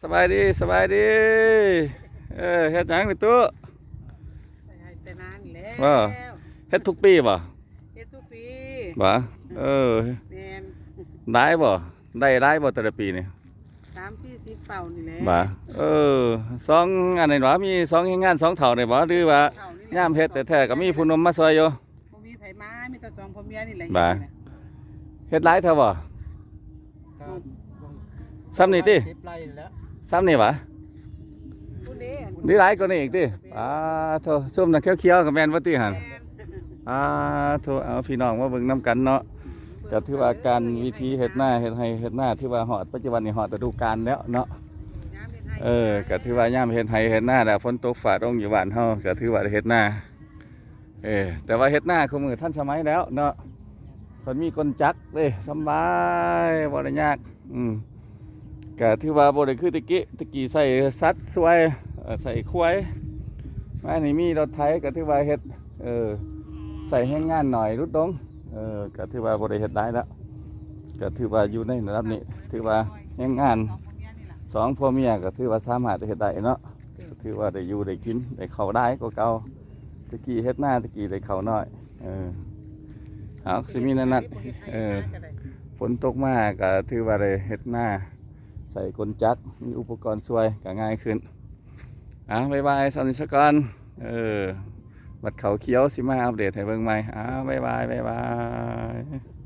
ສະບາຍດີ ສະບາຍດີ. ເອີ ເຮັດຫຍັງແມ່ຕູ້? ໄປໄຮ່ໄປນານີ້ແຫຼະ. ບໍ່ ເຮັດທຸກປີບໍ່? ເຮັດທຸກປີ. ບໍ່ ເອີ ແມ່ນ. ຫຼາຍບໍ່? ໄດ້ຫຼາຍບໍ່ແຕ່ລະປີນີ້? ສາມສີ່ສິບເປົ່ານີ້ແຫຼະ. ບໍ່ ເອີ ສອງອັນນີ້ບໍ່ ມີສອງແຮງງານສອງເຖົ້ານີ້ບໍ່ ຫຼືວ່າ ເຖົ້ານີ້ແຫຼະ ຍາມເຮັດແທ້ໆກໍມີຜູ້ໜຸ່ມມາຊ່ວຍຢູ່? ບໍ່ມີໃຜມາ ມີແຕ່ສອງຜົວເມຍນີ້ແຫຼະ. ບໍ່ ເຮັດຫຼາຍເທົ່າບໍ່? ກໍ ສ່ຳນີ້ຕິ? ສິບໄຮ່ແລ້ວ. ສ່ຳນີ້ຫວາ? ພຸ້ນເດ້ ມີຫຼາຍກວ່ານີ້ອີກຕິ? ປາໂທ ຊຸມນັ້ນຂຽວໆກໍແມ່ນບໍ່ຕິຫັ້ນ? ແມ່ນ. ປາໂທ ເອົາ ພີ່ນ້ອງມາເບິ່ງນຳກັນເນາະ. ກໍຖືວ່າການວິທີເຮັດນາ ເຮັດໄຮ່ເຮັດນາ ຖືວ່າຮອດປັດຈຸບັນນີ້ຮອດລະດູການແລ້ວເນາະ. ຍາມເຮັດໄຮ່ ເອີ ກໍຖືວ່າຍາມເຮັດໄຮ່ເຮັດນາແລ້ວ ຝົນຕົກຟ້າລົງຢູ່ບ້ານເຮົາ ກໍຖືວ່າໄດ້ເຮັດນາ. ເອີ ແຕ່ວ່າເຮັດນາຄູ່ມື້ທັນສະໄໝແລ້ວເນາະ ເພິ່ນມີກົນຈັກເດ້ ສຳບາຍ ບໍ່ໄດ້ຍາກ. ອືມ ກະຖືວ່າບໍ່ໄດ້ຄືແຕ່ກີ້ ແຕ່ກີ້ໃຊ້ສັດຊ່ວຍ ເອີ ໃຊ້ຄວາຍ ມານີ້ມີລົດໄຖ ກະຖືວ່າເຮັດ ເອີ ໃຊ້ແຮງງານໜ້ອຍຫຼຸດລົງ ເອີ ກະຖືວ່າບໍ່ໄດ້ເຮັດຫຼາຍແລ້ວ ກະຖືວ່າຢູ່ໃນລະດັບນີ້ ຖືວ່າແຮງງານສອງຜົວເມຍ ກະຖືວ່າສາມາດເຮັດໄດ້ເນາະ. ຖືວ່າໄດ້ຢູ່ໄດ້ກິນ ໄດ້ເຂົ້າຫຼາຍກວ່າເກົ່າ ແຕ່ກີ້ເຮັດນາ ແຕ່ກີ້ໄດ້ເຂົ້າໜ້ອຍ. ເອີ ເອົາ ຊິມີແນວນັ້ນ ເອີ ຝົນຕົກມາກໍຖືວ່າໄດ້ເຮັດນາ ໃຊ້ກົນຈັກ ມີອຸປະກອນຊ່ວຍກໍງ່າຍຂຶ້ນ. ເອົາ ບາຍບາຍ ສ່ຳນີ້ສາກ່ອນ. ເອີ ບັດເຂົ້າຂຽວຊິມາອັບເດດໃຫ້ເບິ່ງໃໝ່. ເອົາ ບາຍບາຍ ບາຍບາຍ.